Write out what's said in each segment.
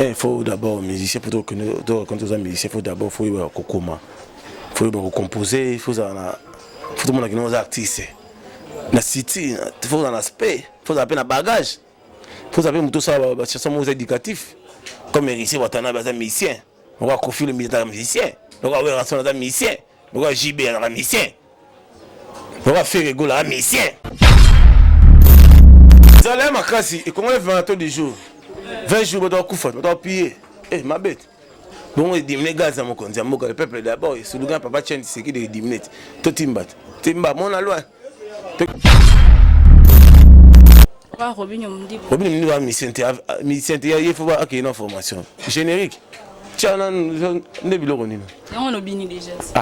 Eh, faut d'abord musicien, faut tokende oza musicien, faut d'abord faut oyeba kokoma, faut oyeba kocomposer, faut ozala na, faut tomona kino oza artiste na city, faut ozala na aspect, faut ozala mpe na bagage, faut ozala mpe moto osala bachanson moko eza éducatif, comme Héritier Watanabe aza musicien, lokola Koffi Olomide aza musicien, lokola Werrason aza musicien, lokola JB azaka musicien, lokola Ferre Gola aza musicien. Nzala ya makasi ekongoli 20 du jour, 20 jours bato bakufa, bato bapille eh mabe. Bongo edimine gaz ya mokonzi ya mboka, le peuple d'abord, esuluka papa Chen Tshisekedi edimine te, totimba te, timba mona loin. Robinho Mundibu. Robinho Mundibu a musicien te, musicien te, ye faut akende na formation. Générique. Tia na nde biloko nini? Yango nobini déjà. Ah.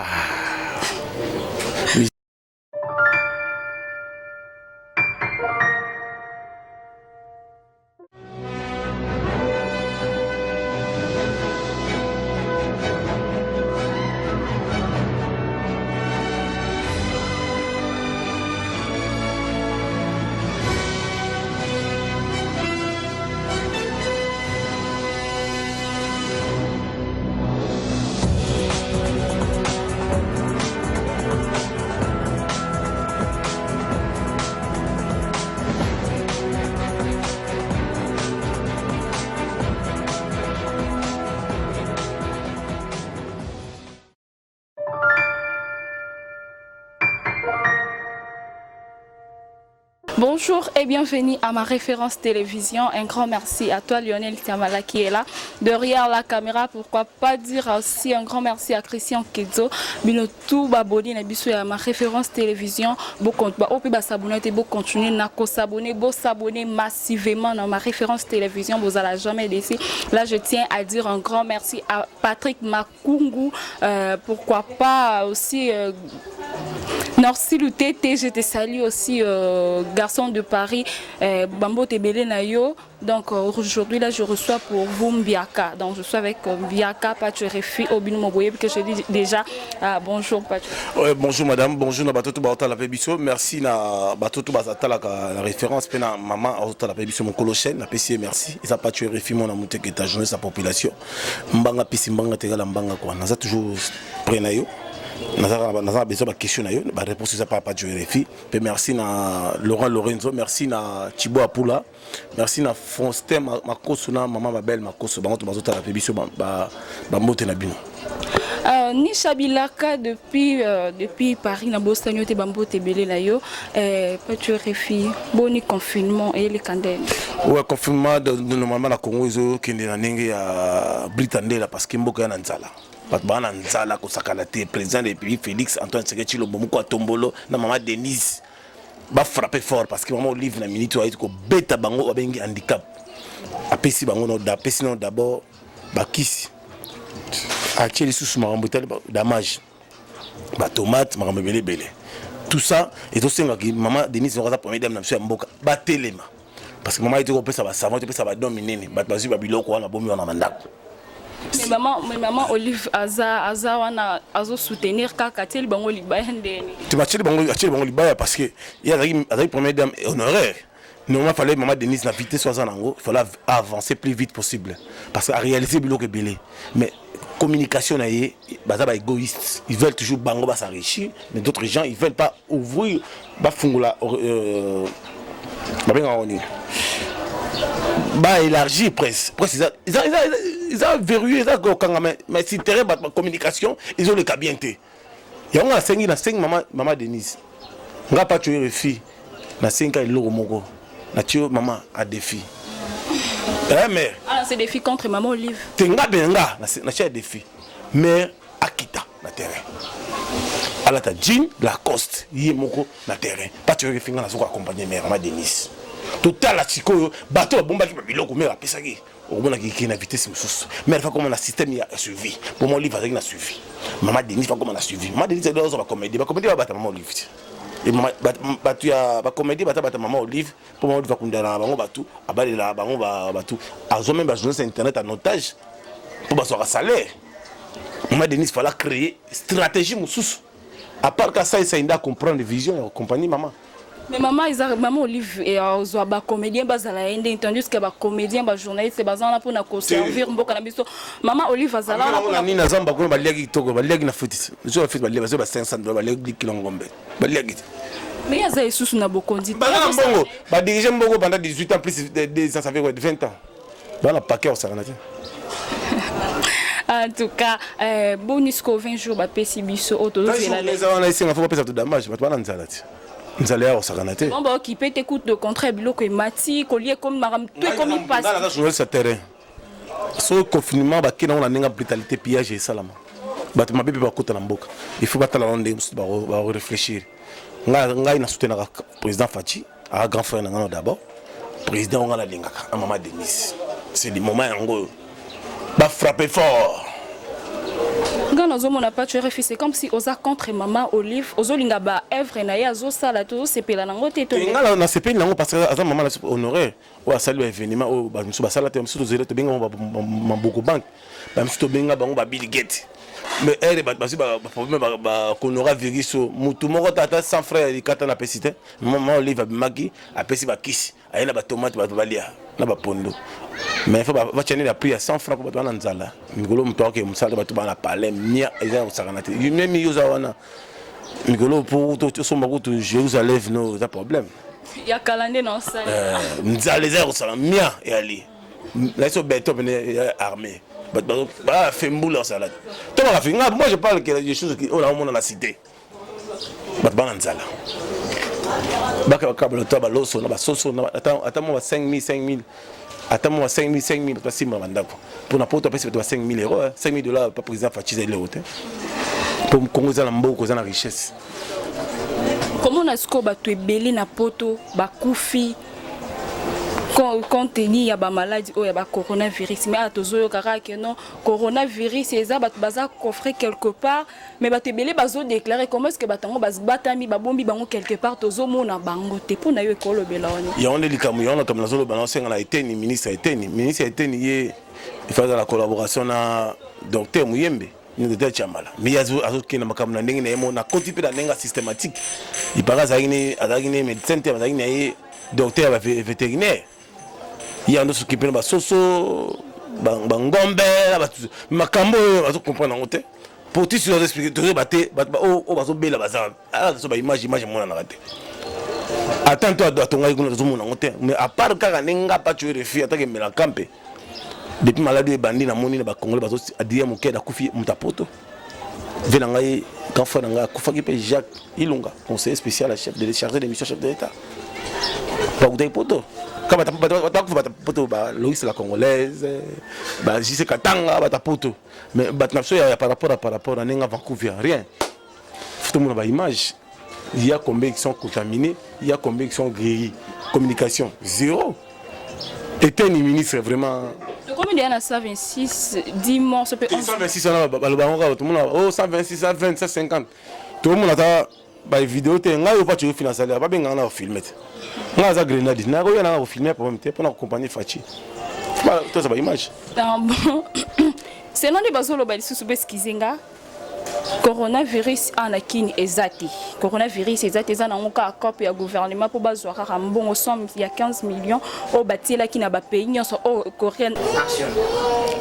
Bonjour et bienvenue à ma référence télévision. Un grand merci à toi Lionel Tiamala qui est là derrière la caméra. Pourquoi pas dire aussi un grand merci à Christian Kedzo. Bino tout baboni na biso ya ma référence télévision. Bo ba opi ba s'abonner te bo continuer na ko s'abonner, bo s'abonner massivement dans ma référence télévision. Vous allez jamais déçu. Là je tiens à dire un grand merci à Patrick Makungu. Pourquoi pas aussi Norsi Lutete, je te salue aussi, garçon de Paris, Bambo Tebele Nayo. Donc aujourd'hui là je reçois pour vous Mbiaka. Donc je suis avec Mbiaka Pacho Refi Obino Moboye que je dis déjà bonjour Pacho. Ouais, bonjour madame, bonjour na batoto ba la biso. Merci na batoto ba la la référence pe na maman la biso mon kolo chaîne, na PC merci. Et ça Pacho Refi mon amute que ta journée sa population. Mbanga pisi mbanga tegala mbanga quoi. Naza toujours près na yo. Naza naza besoin ba question na yo, ba réponse ça pas Pacho Refi. Pe merci na Laurent Lorenzo, merci na Thibaut Apula. Merci na Faustin Makoso na maman Mabel Makoso bango to bazotala pe biso ba ba mbote na bino. Nisha Bilaka depuis Paris na bosani te bambote belé na yo Pacho Refi boni confinement et les candelles. Ouais, confinement de normalement na Congo ezo kende na ndenge ya Britandela parce que mboka ya na nzala. Bato ba na nzala kosakana te. Président de la République Félix Antoine Tshisekedi Tshilombo moko atombolo na maman Denise ba frapper fort parce que maman Olive na minute oyo ko beta bango babengi handicap. Apesi bango no da apesi no d'abord bakisi. Atie lisusu makambo etali ba damage. Ba tomate makambo ebele ebele. Tout ça ezosengaki maman Denise aza première dame na biso ya mboka batelema. Parce que maman était kopesa ba savon, kopesa ba don minene, bato bazwi ba biloko wana bomi wana mandako. Mais maman Olive aza aza wana azo soutenir kaka tieli bango libaya ndeni. Tu vas tieli bango, tieli bango libaya parce que il y a azali première dame honoraire. Normalement fallait maman Denise na vitesse aza nango, fallait avancer plus vite possible parce que a réaliser biloko ebele. Mais communication na ye baza ba égoïste, ils veulent toujours bango ba s'enrichir, mais d'autres gens ils veulent pas ouvrir ba fungola ba benga oni ba élargir presse presse ils ont verrouillé ça kokanga, mais si terrain ba communication ils ont le cas bien te. Yango nasengi nasengi mama mama Denise nga pa tu refi nasengi ka eloko moko na tio mama a défi eh mais ah c'est défi contre maman Olive te nga ben nga na tia défi mais akita na terrain alata jean Lacoste ye moko na terrain pa tu refi nga nazoka accompagner mère mama Denise totala sikoyo bato babombaki ba biloko mère apesaki okomonaki ke na vitesse mosusu mais afa koma na système ya suivi po mama Olive azalaki na suivi, mama Denise fa koma na suivi. Mama Denise azwa bacomédie, bacomédie babata mama Olive te, bato ya bacomédie bata bata mama Olive mpo mama Olive akundana na bango, bato abalelaka bango, bato azwa même bajournaliste internet en otage mpo bazwaka salaire. Mama Denise fallait créer stratégie mosusu à part ka saisai nde acomprendre vision ya compagnie mama. Mais mama, eza mama Olive azwa bacomédien bazala ye ndenge, tandis que bacomédien, bajournaliste baza wana mpona koservir mboka na biso. Mama Olive azala wana. Na nini, na zamba kuna baliaki kitoko, baliaki na feti, zo feti, balia, bazwa ba 500 $, baliaki kilo ngombe, baliaki te. Mais aza lisusu na bokonzi. Baza na mbongo, badirige mbongo pendant 18 ans plus de 2 ans, ça fait quoi, 20 ans, bana paquet osakana te. En tout cas, boni siko 20 jours bapesi biso oyo tozozela? Eza wana esenga fo bapesa bato damage. Bato bana nzala te, nzala ya kosakana te. Bon, baokipe te, coûte de contraire, biloko emati, kolia ekomi makambo to ekomi pasi. Naza journaliste ya terrain. Soki confinement bakei nango na ndenge ya brutalité, pillage esalama, bato mabe mpe bakota na mboka. Il faut batala nango ndenge mosusu, bakoréfléchir. Ngai nasoutenaka président Fatshi, aka grand frère na ngai. D'abord président oyo ngai nalingaka na mama Denise, c'est le moment yango oyo bafrappe fort. Nga nazomona Pacho RFI, c'est comme si oza contre mama Olive, ozolinga baœuvre na ye azosala te, ozosepela nango te to? Nga nasepeli nango parce que aza mama na honoraire oyo asali baévénement oyo bamisusu basala te. Bamisusu tozela, tobenga bango maboko banque, bamisusu tobenga bango ba Bill Gates, mais ere bato bazwi baproblème bakonora virus oyo, motu moko te, ata 100 frère likata na apesi te. Mama Olive abimaki, apesi bakisi, aye na batomate, bato balia na bapondo, mais fo batia nini ya prix ya 100 franc mpo bato bana nzala. Mikolo moto akoke mosala te, bato bana palais mia eza ya kosakana te. Meme yo oza wana mikolo mpo tosomba kutu Jérusalem, no eza problème. Ya kala nde na osala. Nzala eza ya kosala mia eyali na biso beton pene ya armée, bato bafe mbula osala te to bakafi. Nga, moi je parle que des choses oyo naomona na cité. Bato bana nzala, bakabala to baloso na basoso, ata mwa ba 5000 5000, ata mwa ba 5000 5000, bato basimba na bandako mpona poto. Apesi bato ba 5000 euros, 5000 dollars pa président Fatshi, ezali lelo te mpo Kongo eza na mboka, eza na richesse. Komona sikoyo bato ebele na poto bakufi compte tenu ya bamaladi oyo ya bacoronavirus, mais awa tozoyoka kaka ke non, coronavirus eza bato baza coffre quelque part, mais bato ebele bazodéclare. Comment est ce que bato yango batami, babombi bango quelque part, tozomona bango te? Mpo na yo ekolobela wana? Yango nde likambo, yango makambo nazoloba. Naosenga na Eteni, ministre Eteni, ministre Eteni, ye il faut azala collaboration na docteur Muyembe, ni docteur Chamala. Mi azokende makambo na ndenge na ye mo nakoti mpe na ndenge ya systématique. Ipaka azalaki ne médecin te, azalaki na ye docteur ya vétérinaire. Ye ando soki mpe na basoso, bangombe, makambo oyo azocomprendre yango te. Po ti soki azoexplique, tozoyeba te bato oyo bazobela baza so baimage, image emonanaka te. Ata nto atongaki kuna, tozomona yango te. Mais à part kaka ndenge nga Pacho RFI atake emelaka mpe depuis maladi oyo ebandi, namoni na bacongolais bazo Adrien Mokede akufi, moto apoto ve na ngai, grand frère na ngai akufaki mpe, Jacques Ilunga, conseiller spécial chef de chargé de mission chef de l'État, bakutaki poto. Bato bakufa, bato poto, baloïs la congolaise, bajise Katanga, bato poto. Mais bato na biso ya par rapport na ndenge Vancouver, rien. Faut tomona baimage. Il y a combien qui sont contaminés, il y a combien qui sont guéris, communication zéro. Eteni ministre, vraiment. Tokomi deya na 126, 10 morts mpe. 126 wana baloba yango kaka, tomona o 126, 120, 150, tomona ata bavideo te. Ngai oyo Pacho oyo nasali, babengaka na kofilme te. Ngai aza grenade, nakoya nanga kofilme, problème te mpona kocompagne Fatshi, toza baimage. Bon, selon nde bazoloba lisusu, boexcuse nga, coronavirus awa na Kini eza te. Coronavirus eza te, eza nango kaka cope ya gouvernement mpo bazwa kaka mbongo, somme ya 15 millions oyo batielaki na bapays nyonso oyo coréenne.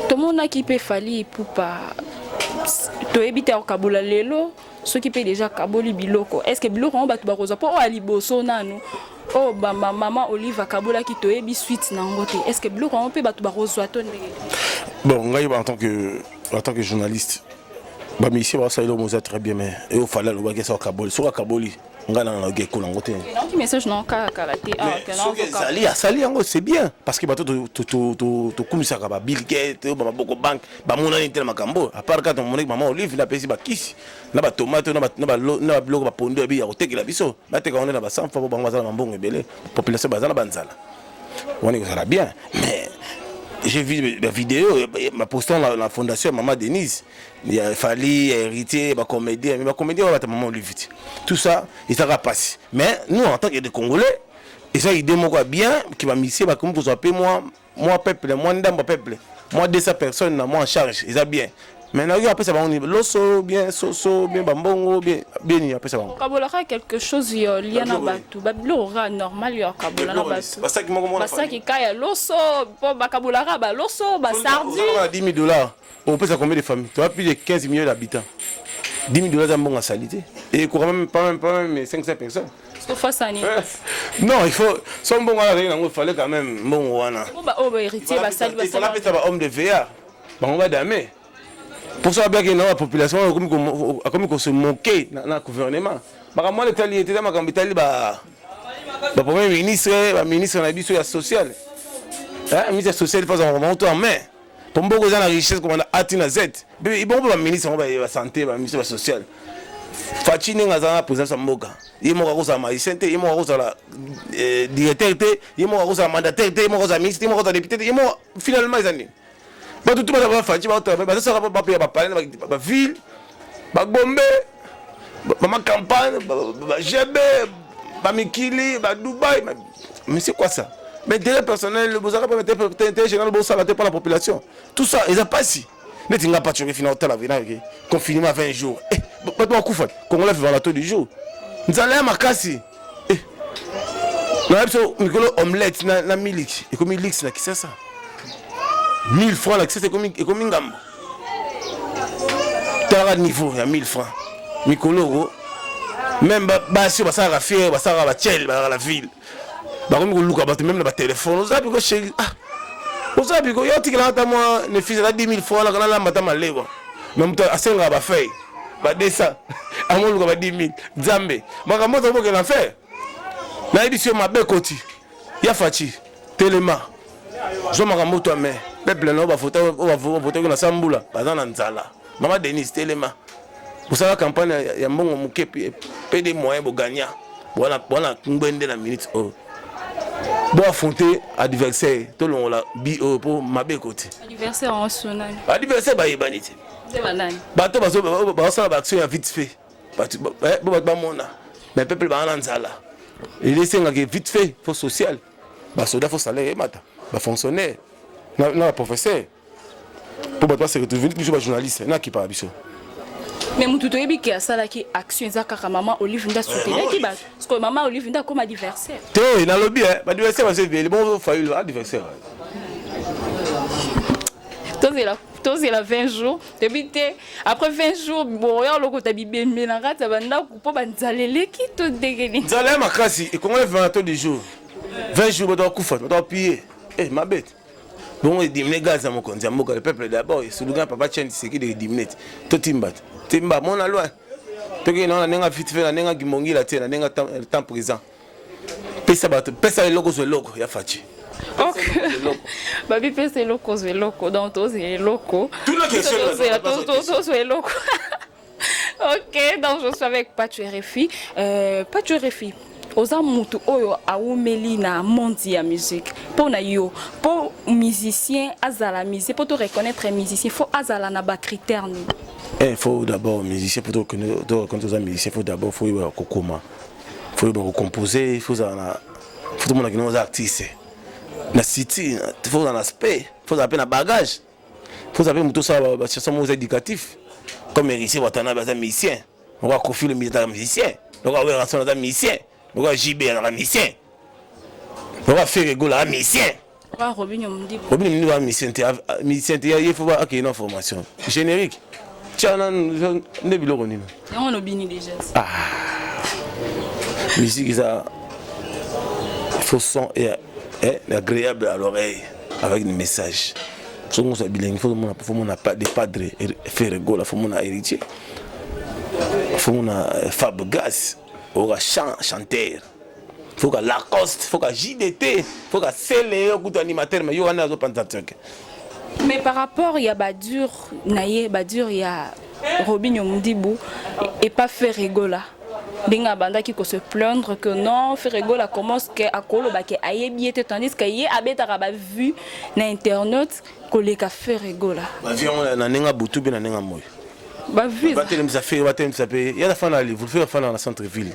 Tomonaki mpe Fally Ipupa, toyebi te akokabola lelo, soki mpe déjà akaboli biloko. Est ce que biloko yango bato bakozwa? Mpo oyo ya liboso nanu oyo mama Olive akabolaki, toyebi suite na yango te. Est ce que biloko yango mpe bato bakozwa to ndenge? Bon, ngai en tant que journaliste, bamusicien basala eloko moza très bien, mais eyo Fally alobaki esa akaboli, soki akaboli, ngai nanga nayoki ekola yango te. Naoki message na kaka kala te. Soki ezali asali yango, c'est bien, parce que bato tokumisaka ba Bill Gates, bamaboko banque, bamonani te na makambo, à part kaka tomonaki mama Olive napesi bakisi na batomate na babiloko, bapondo ya kotekela biso, bateka wana na ba 100 fois, po bango baza na bambongo ebele, population baza na banzala. Wana ekozala bien. Mais j'ai vu la vidéo bapostant la fondation ya mama Denise, ya Fally, ya Héritier, bacomédien, mais bacomédien oyo bata mama Olive te, tout ça ezaka pasi. Mais nous, en tant que des Congolais, eza idée moko ya bien ke bamusicien bakomi kozwa mpe mwa peuple, mwa ndambo ya peuple, mwa 200 personnes na mwa en charge, eza bien. Mais nayoki apesa bango nini? Loso bien, soso bien, bambongo bien, bien nini apesa bango? Okabolaka quelque chose yo lia na bato, babiloko kaka normal yo akabola na bato. Basaki moko moko. Basaki ka ya loso, mpo bakabolaka baloso, basardine. 10 000 $, opesa combien de familles? Tu as plus de 15 millions d'habitants. 10 000 $ eza mbongo asali te, ekoka même pas, même pas même 500 personnes. Tofasani. Non, il faut so mbongo wana azalaki nango, il fallait quand même mbongo wana. Oyo bahéritier basali. Basali apesa ba homme de veillard bango, badame pour ça babiaki na bapopulation akomi kose moquer na gouvernement. Makambo wana etali ete eza makambo etali ba premier ministre, baministre na biso ya social, ministre ya social faut azala bango to en main, po mboka eza na richesse komanda A ti na Z. Bongo mpe baministre yango basanté, baministre basocial. Fatshi, ndenge aza na présidence ya mboka, ye moko akozala magicien te, ye moko akozala directeur te, ye moko akozala mandataire te, ye moko akozala ministre te, ye moko akozala député te, ye moko. Finalement eza nini? Bato tu baza baFatshi, bazosala bapeya bapalais na baville, bagombe, bama campagne, bagb, bamikili, badubai. Mais c'est quoi ça? Mais intérêt personnel bozalaka mpe, intérêt général bosala te mpo la population. Tout ça eza mpasi. Neti nga Patrick, fina otala venake confinement 20 jours, bato bakufa. Congolais vivant la taux du jour, nzala ya makasi na biso. Mikolo omelette na miliki ekomi luxe na Kisasa, 1000 francs na Kisasa ekomi ngambo. Talaka niveau ya 1000 francs mikolo oko. Même basi oyo basalaka fiere, basalaka bachele, bazalaka na ville, bakomi koluka bato même na batelefone. Oza biko chéri, ah, oza biko yo otikelaka ata mwa ne fils ata 10 000 francs naka nalamba ata malewa. Mais moto asengaka bafeuille ba 200, amoluka ba 10 000. Nzambe, makambo tokokela enfer. Nayebi si yo mabe ekoti ya Fatshi. Telema, zwa makambo to ame peuple na oyo bavotaki na sambula, baza na nzala. Mama Denise, telema, bosala campagne ya mbongo moke pe de moyen boganya bwana ngbende na minute oyo. Bo affronter adversaire, tolongola bi oyo mpo mabe ekoti. Adversaire en sonani? Adversaire bayebani te. Bato bazosala baaction ya vite fait bo bato bamona, mais peuple baa na nzala. Elesengaka vite fait, faut social, basoda faut salaire emata, bafonctionnaire na baprofesseur, mpo bato base retrouve. Biso bajournaliste nakipaka biso. Mais motu toyebi ke asalaki action eza kaka mama Olive nde asutelaki bato, parce que mama Olive nde akoma adversaire. Te, nalobi baadversaire bazo ebele. Bongo Fayulu adversaire? Tozela, tozela 20 jours, toyebi te. Après 20 jours, boya olokota bibembe na kati ya bandako mpo banzala eleki to ndenge nini? Nzala ya makasi ekongoli 20 to du jour, 20 jours bato bakufa, bato bapille mabe te. Bongo ediminuer gaz ya mokonzi ya mboka, le peuple d'abord, esuluka papa Tien Tshisekedi, ediminuer te. Totimba te, timba mona loin, tokende na ndenge vite fait, na ndenge kimongila te, na ndenge temps présent. Pesa bato, pesa eloko, zwa eloko ya Fatshi. Babi pesa eloko, zwa eloko. Donc tozela eloko, tozwa eloko. Ok, donc je suis avec Pacho RFI. Pacho RFI, oza mutu oyo awumeli na monde ya musique. Mpo na yo, mpo musicien azala musicien, mpo to reconnaître musicien, faut azala na bacritère nini? Il faut d'abord musicien, pour te reconnaître oza musicien, faut d'abord faut oyeba kokoma, faut oyeba kocomposer, faut ozala na, faut tomona kino oza artiste na city, faut ozala na aspect, faut ozala mpe na bagage, faut ozala mpe moto osala bachanson moko eza éducatif, comme Héritier Watanabe aza musicien, lokola Koffi Olomide azaka musicien, lokola Werrason aza musicien, lokola JB azaka musicien, lokola Ferre Gola aza musicien. Robinho Mundibu. Robinho Mundibu aza musicien te, musicien te. Ye faut akende na formation générique tia nde biloko nini. Yango nobini déjà. Ah, musique eza faut son et agréable à l'oreille avec des messages. Soki moso ya bilengi, faut mona de padre Ferre Gola, faut mona Héritier, faut mona Fabregas oyoka chanteur, faut ka Lacoste, faut ka JDT, faut ka Sele yo kutu animateur, mais yo wana azopanza truc. Mais par rapport ya badure na ye, badure ya Robinho Mundibu et pas Ferre Gola, ndenge abandaki ko se plaindre que non, Ferre Gola commence ke akoloba ke ayebi ye te, tandis que ye abetaka bavue na internet koleka Ferre Gola. Bavue yango na ndenge butu mpe na ndenge moi. Bavue. Batelemisa Ferre, batelemisa mpe ye afanda na Livulu, Ferre afanda na centre ville,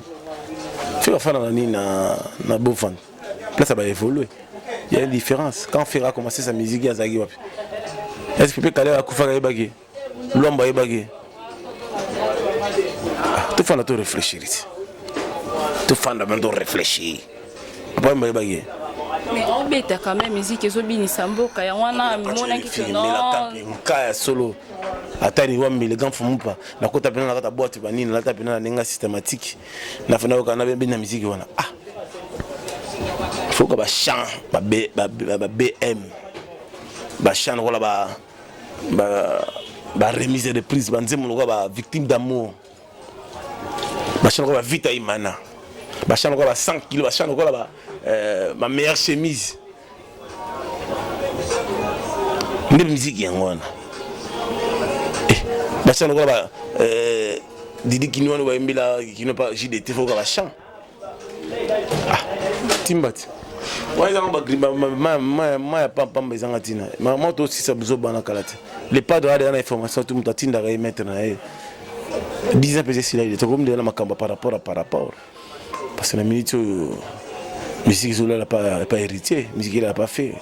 Ferre afanda na nini, na Bovanda, place baévolue. Il y a une différence. Quand Ferre a commencé sa musique, azalaki wapi? Est ce que mpe Kale akufaka, ayebaki? Lwambo ayebaki. Ah, tofanda to réfléchir ti. Tofanda même to réfléchir. Papa Wemba ayebaki. Mais obeta quand même musique ezobinisa mboka yango wana monaki que non. Nka ya solo. Ata ni wambi le grand fumupa nakota pena na kata boîte banini nalata pena na ndenge systématique na fana yoka na bembe na musique wana ah faut que ba chant ba B, ba, ba, ba BM ba chant lokola ba ba ba remise de prise ba nzembo lokola ba victime d'amour ba chant lokola ba vita imana ba chant lokola ba 100 kilos ba chant lokola ba euh, ba meilleure chemise nde musique yango wana eh, ba chant lokola ba euh, Didi Kino wana bayembela Kino pa JDT faut ba chant ah timba ti wana ezanga ma ya pampamba ezanga ntina mama tosisa biso bana kala te le padre adeya na information tu moto atindaka ye maître na ye 10 ans mpenza esila ye tokomi deya na makambo par rapport à par rapport parce que na minute oyo musique ezolala pa héritier musique elala pa fait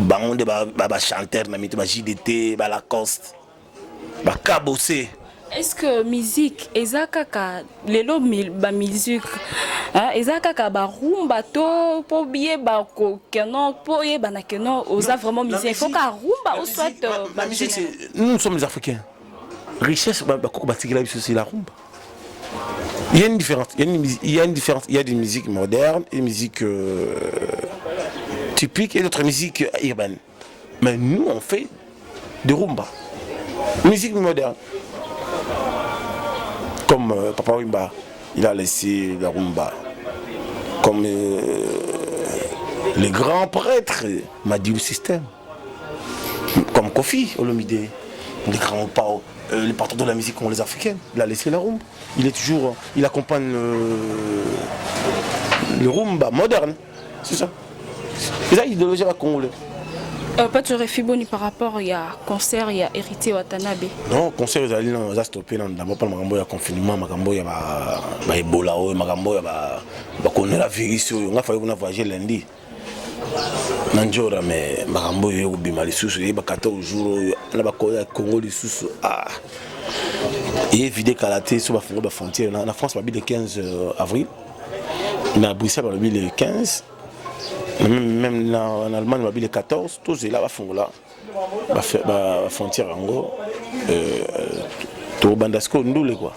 bango nde bachanteur na minute ba jdt ba lacoste ba kabose. Est-ce que musique eza kaka lelo ba musique hein, eza kaka ba rumba to po yeba ko que non po yeba na que non oza vraiment musicien il faut ka rumba ou soit euh, la musique c'est nous, nous sommes les africains richesse ba koko batikela biso c'est la rumba. Il y a une différence. Il y a une, il y a une différence. Il y a des musiques modernes, des musiques euh, typiques et d'autres musiques urbaines. Mais nous, on fait de rumba. Musique moderne. Comme euh, Papa Wimba, il a laissé la rumba. Comme euh, les grands prêtres m'a dit le système. Comme Kofi Olomide, les grands pao, euh, les partenaires de la musique congolaise africaine, il a laissé la rumba. Il est toujours, il accompagne le, le rumba moderne. C'est ça. Eza idéologie ya congolais. Euh, pas tu boni par rapport ya concert ya Héritier Watanabe. Non, concert ezali non, eza stoppé non d'abord par makambo ya confinement, makambo ya ba ba Ebola oyo, makambo ya ba ba coronavirus oyo, nga fallait kuna voyager lundi. Na njora mais makambo oyo ekobima lisusu ye ba 14 jours oyo na ba ya Congo lisusu ah ye vide kala te so bafungola ba frontière na, na France babi le 15 euh, avril na Bruxelles balobi le 15 même, même na, en Allemagne balobi le 14 tozela bafungola bafrontière yango euh, tokobanda sikoyo ndule quoi.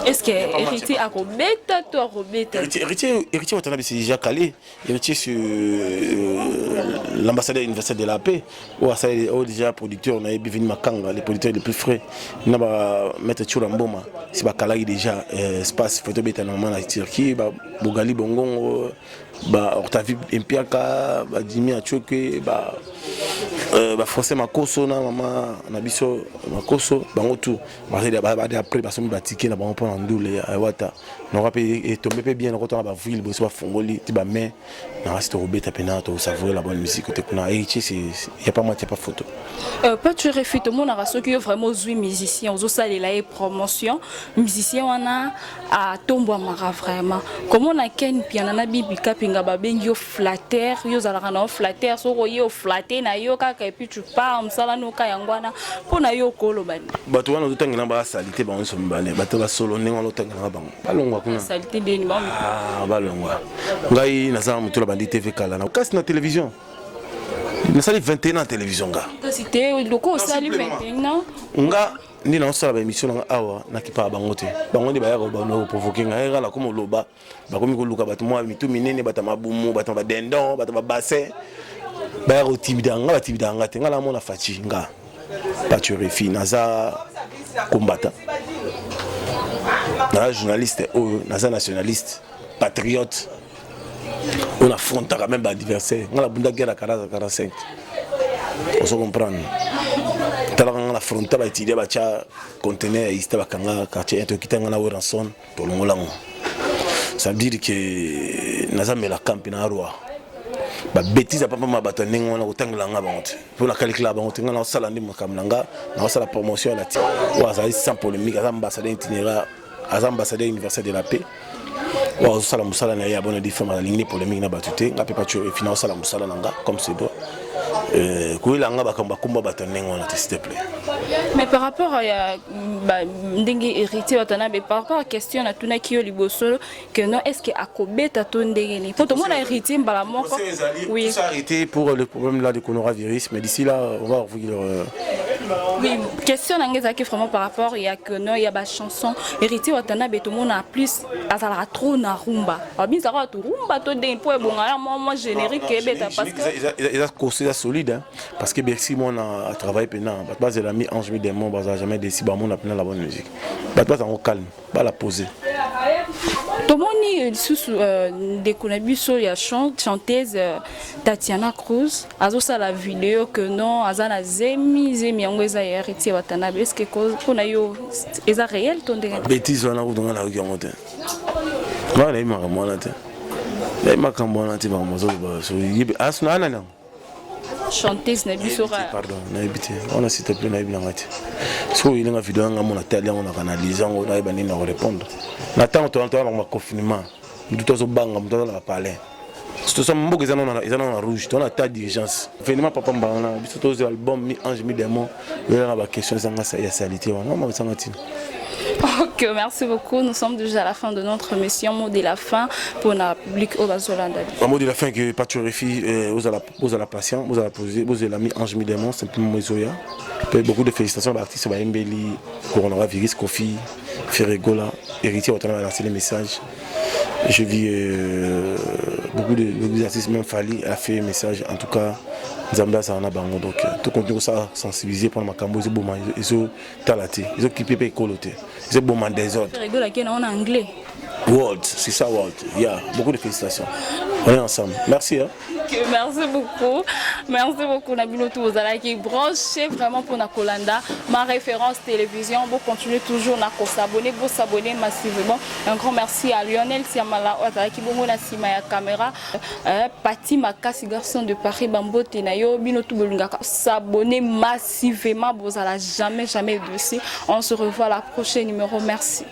Est-ce que héritier akobeta to akobeta? Héritier, héritier Watanabe c'est déjà calé. Héritier c'est euh, l'ambassadeur universel de la paix. Ou oh, déjà producteur, on a Bivini Makanga, les producteurs les plus frais. Na ba maître Tshura Mboma, si ba kalaki déjà euh, espace photo beta normalement na Turquie, ba Bogali Bongongo, ba Octavie Mpiaka, ba Jimmy Achoke, ba euh, ba Français Makoso na mama na biso Makoso, bango tout. Bazali ba après basombi ba ticket na bango pona ndule ya wata. Nakoka pe etombe pe bien nakota na ba ville boso bafongoli ti ba mai nakasi tokobeta pena tokosavoure la bonne musique te kuna héritier c'est y a pas match y a pas photo. Euh, Patrick Refi tomonaka soki yo vraiment ozwi musicien ozosalela ye promotion musicien wana atombwamaka vraiment komona Ken Mpiana na Bibi Kapinga babengi yo flatteur yo ozalaka na yo flatteur soki oye oflatte na yo kaka et puis tu pars mosala noka yango wana mpo na yo okoloba nini? Bato wana ozotangela ba salite bango nyonso mibale bato basolo ndenge wana otangelaka bango balongwa kuna salite ndeni bango ah, balongwa ngai naza moto na bandi tv kala na kasi na télévision nasali 21 ans télévision nga kasi te loko osali 21 ans nga nde naosala baémission nanga awa nakipaka bango te bango nde bayaka koprovoke ngai nga nakoma oloba bakomi koluka bato mwa mitu minene bato ya mabumu bato ya badendon bato ya babassin baya kotimida nga batimida nga te nga namona faci nga paturefi naza combattant naza journaliste oyo naza nationaliste patriote oyo nafrontaka meme baadversaire nga nabunda guerre ya 45 ozo comprendre talaka nga nafronta baétudia batya conteneur ya ista bakanga quartier tokita nga na weranson Tolongola ngo. Ça veut dire que naza mela kampi na roi. Ba bêtises papa ma bato ndenge wana kotangela nga bango te. Po na calculer bango te nga na sala ndi makambo na nga, na sala promotion ya la team. Oyo azali sans polémique, aza ambassadeur itinéraire, aza ambassadeur universel de la paix. Oyo azosala mosala na ye ya bonne femme alingi nde polémique na bato te. Nga pe pacho et finalement sala mosala na nga comme c'est doit. Koyela nga bakambo bakumba bato ya ndenge wana te, s'il te plaît. Mais par rapport ya ndenge Héritier Watanabe, par rapport à question natunaki yo liboso que non, est ce que akobeta to ndenge nini, po tomona Héritier mbala moko? Oui, tout arrêté pour le problème là de coronavirus, mais d'ici là on va ouvrir. Oui, question na ngai ezalaki vraiment par rapport ya que non, ya bachanson Héritier Watanabe, tomona plus azalaka trop na rumba, abinzaka bato rumba to ndenge mpo ebonga ya mwa générique ebeta, parce que Eza costaud, eza solide, hein, parce que Bercy mwana atravaille mpena. Bato bazela mi ange mi démon, bazala jamais déçus. Bamona mpena la bonne musique. Bato bazango calme, bala poser. Tomoni lisusu ndeko na biso ya chanteuse Tatiana Cruz azosala video que non, aza na zemi, zemi yango eza ya Héritier Watanabe. Est ce que mpona yo eza réel to ndenge? Bétise wana kutu nga nayoki yango te. Nga nayebi makambo wana te, nayebi makambo wana te. Makambo azoloba asuna anani yango? Chanteuse na biso. Pardon, nayebi te wana, s'il te plaît, nayebi nanga te. Soki oyelinga video yanga mona, tali yango, nakanalize yango, nayeba nini na korépondre. Na ntango toyana bango baconfinement, motu to azobanga, motu aza na bapalin. Tosa mboka eza nano na rouge, toza na tas d'urgence. Venema papa mbala na biso, tozwa album mi ange mi démon. Oyela na baquestion ezanga ya salité wana, mama ezanga ntina. Ok, merci beaucoup. Nous sommes déjà à la fin de notre émission. Mot de la fin pour le public oyo bazolanda. Un mot de la fin, que Pacho Refi, vous la patient, vous allez poser, vous avez l'ami Ange Midemon, simplement Moisoya. Beaucoup de félicitations à l'artiste Mbeli, Coronavirus, Kofi, Ferre Gola, Héritier Watanabe a lancé les messages. Je vis beaucoup d'artistes, même Fally a fait un message. En tout cas, Nzambe azala na bango. Donc to continue kosala sensibiliser mpona makambo ezoboma, ezotala te, ezokipe mpe ekolo te, ezoboma désordre. En anglais. World, c'est ça, world. Yeah, beaucoup de félicitations. On est ensemble. Merci. Hein? Ok, merci beaucoup. Merci beaucoup, na bino tout qui branché vraiment pour na kolanda. Ma référence télévision. Vous continuez toujours na s'abonner, vous s'abonner massivement. Un grand merci à Lionel Siamala, qui bongo na sima ya caméra. Pati Makasi, garçon de Paris, bambote na yo, bino tout bolingaka s'abonner massivement. Vous allez jamais, jamais déçus. On se revoit à la prochaine numéro. Merci.